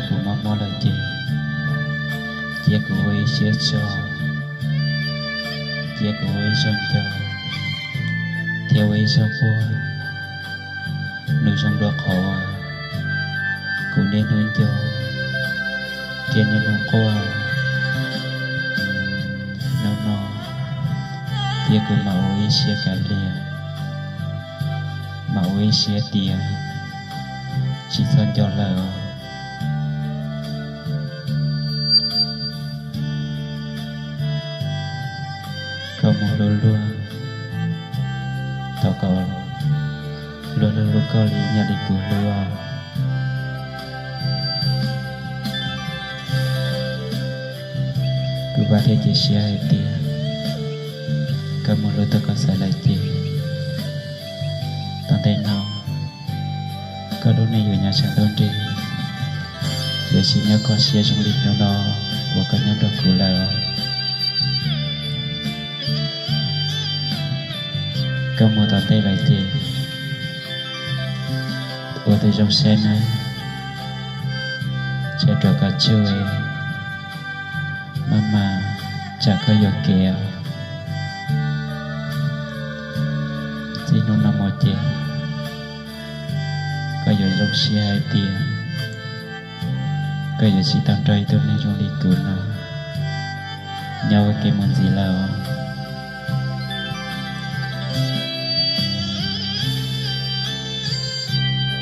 Kuv mob mob lawm ces cia kuv ua ib siab tso, cia kuv ua ib zaug nco, thiab ua ib zaug quaj. Nws zoo dua qhov kuv niaj hnub nco thiab niaj hnub quaj. Hnub no thiab kuv mam ua ib siab kav liam, mam ua ib siab tias tsis txhob nco lawm. Koj mus hlub luag, thov kom luag hlub hlub koj li yam li kuv hlub os. Kuv vam thiab cia siab hais tias koj mus hlub tau koj xav lawm ces tom ntej no koj lub neej yuav nyob tshav ntuj nrig, yuav tsis nyob kho siab zoo li hnub no uas koj nyob nrog kuv lawm. Koj mus tom ntej lawm ces ua tus zoo saib nawb, tsam ruam koj tsuj maj mam tsam koj yuam kev os. Txij hnub no mus ces koj yuav zoo siab hais tias koj yuav tsis tau nrog ib tug neeg zoo li kuv no nyob ua ke mus ntxiv lawm os.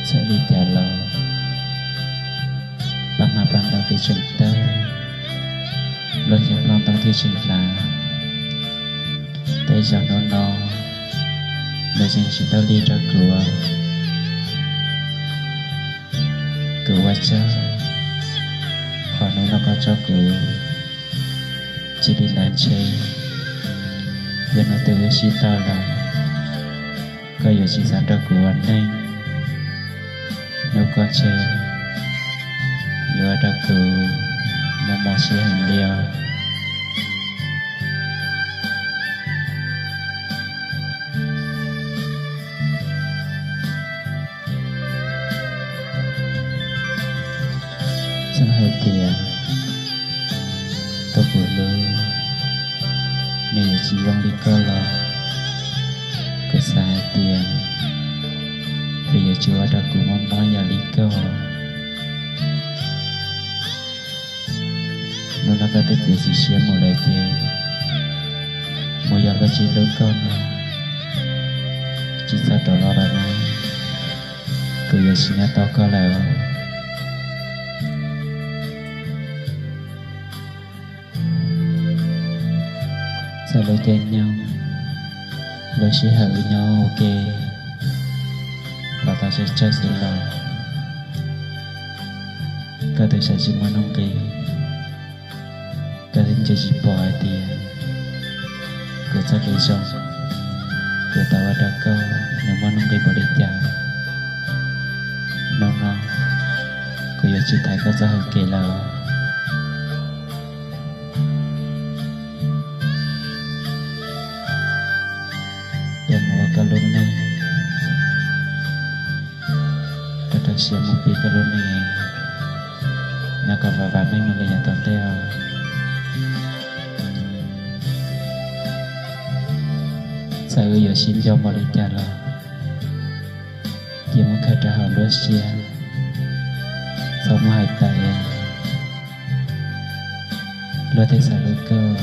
Txawm li cas los paj hmab paj ntoo thiaj tseem tawg, luag yeeb luag ntoo thiaj tseem hlav. Tej zaum hnub no nws tseem tsis tau lig rau kuv. Kuv ua tsaug qhov hnub no koj tso kuv cia li ntawd ntshe yog hnub twg wb sib tau lawm, koj yuav tsis xav nrog kuv ua neej. Hnub ko ntshe yuav ua rau kuv mob mob siab heev li os. Txawm hais tias tus kuv hlub nws yuav tsis zoo li koj los kuv xav hais tias nws yuav tsis ua rau kuv mob mob yam li koj. Hnub no koj twb txiav txim siab mus lawm ces mus yog luag tsis hlub koj no tsis txhob rov los lawm na, kuv yuav tsis nyob tos koj lawm. Txawm lub caij nyoog lub sij hawm wb nyob ua ke los tau tsawg tsawg xwb los koj twb xav tsis muaj nuj nqis, koj twb ntsia tsis pom hais tias kuv txoj kev zoo kuv tau ua rau koj nws muaj nuj nqis npaum li cas. Hnub no kuv yuav tsis thaiv koj txoj hau kev lawm. Koj mus ua koj lub neej, koj rau siab mus pib koj lub neej, nyob kom vam vam meej mus li yav tom ntej os. Txawm wb yuav sib nco npaum li cas los cia muab khaws rau hauv nruab siab, txhob muab hais tawm. Luag tej xav hlub koj,